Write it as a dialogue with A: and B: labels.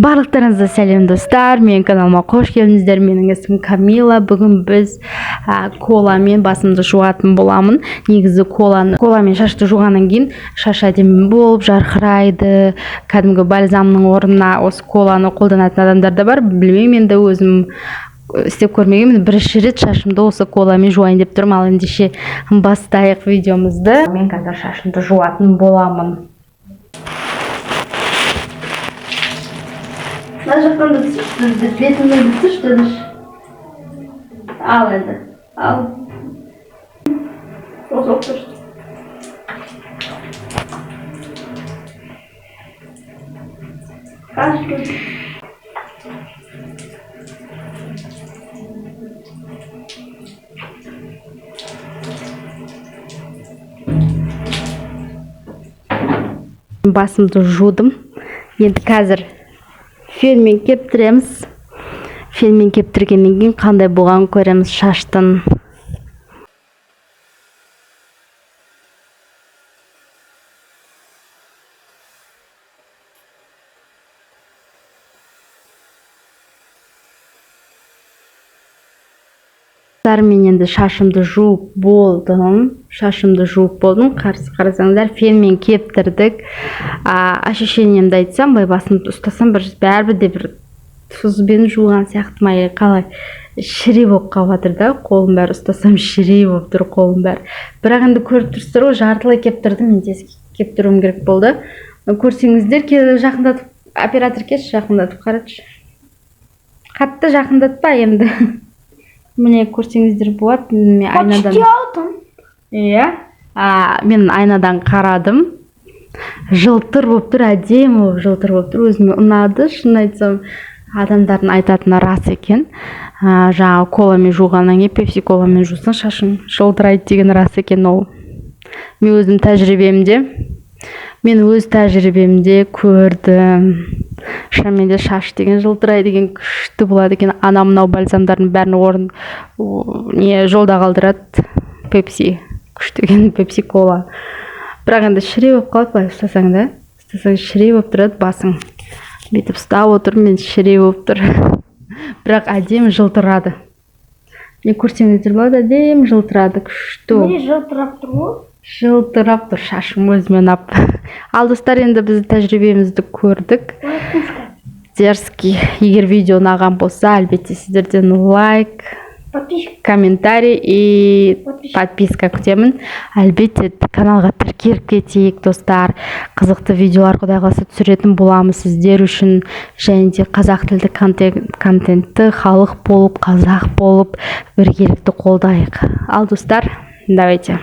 A: Барлықтарыңызға сәлем, достар! Менің каналыма қош келдіңіздер. Менің есімім Камила. Бүгін біз коламен басымды жуатын боламын. Негізі коланы, коламен шашты жуғаннан кейін шаш әдемі болып жарқырайды. Кәдімгі бальзамның орнына осы коланы қолданатын адамдар да бар. Білмеймін, енді өзім істеп көрмегенмін. Бірінші рет шашымды осы коламен жуайын деп тұрмын. Ал ендеше бастайық видеомызды. Мен қазір шашымды жуатын боламын. Мына жақтан да түсірші, бетімнен де түсірші. Ал енді, ал. Осы болып тұршы. Қаш. Басымды жудым. Енді қазір фенмен кептіреміз. Фенмен кептіргеннен кейін қандай болғанын көреміз шаштың. Мен енді шашымды жуып болдым. Шашымды жуып болдым. Қарсы қарасаңыздар, фенмен кептірдік. Ощущение мді айтсам, былай басымды ұстасам, бір бәрібір де бір тұзбен жуған сияқты ма, қалай, шіре болып қалып жатыр да қолым бәрі. Ұстасам, шіре болып тұр қолым бәрі. Бірақ енді көріп тұрсыздар ғой, жартылай кептірдім. Мен тез кептіруім керек болды. Көрсеңіздер, жақындатып, оператор, келші, жақындатып қаратшы. Қатты жақындатпа енді. Міне, көрсеңіздер болады, мен айнадан
B: Почти алтын.
A: Иә, мен айнадан қарадым, жылтыр болып тұр, әдемі болып жылтыр болып тұр. Өзіме ұнады, шынын айтсам. Адамдардың айтатыны рас екен, жаңағы коламен жуғаннан кейін, пепси коламен жусаң, шашың жылтырайды деген рас екен. Ол мен өз тәжірибемде көрдім, шынымен де шаш деген жылтырайды екен, күшті болады екен. Ана мынау бальзамдардың бәрін орын не жолда қалдырады пепси. Күшті екен пепси кола. Бірақ енді шіре болып қалады былай ұстасаң да, ұстасаң, шіре болып тұрады басың. Бүйтіп ұстап отырмын мен, шіре болып тұр, бірақ әдемі жылтырады. Міне, көрсеңіздер болады, әдемі жылтырады, күшті болып.
B: Міне, жылтырап тұр ғой.
A: Жылтырап тұр шашым, өзіме ұнап. Ал, достар, енді біз тәжірибемізді көрдік.
B: Ой,
A: Дерзкий. Егер видео ұнаған болса, әлбетте сіздерден лайк,
B: Подписчик.
A: комментарий и
B: Подписчик.
A: подписка күтемін. Әлбетте каналға тіркеліп кетейік, достар. Қызықты видеолар, құдай қаласа, түсіретін боламыз сіздер үшін. Және де қазақ тілді контентті халық болып, қазақ болып біргелікті қолдайық. Ал, достар, давайте.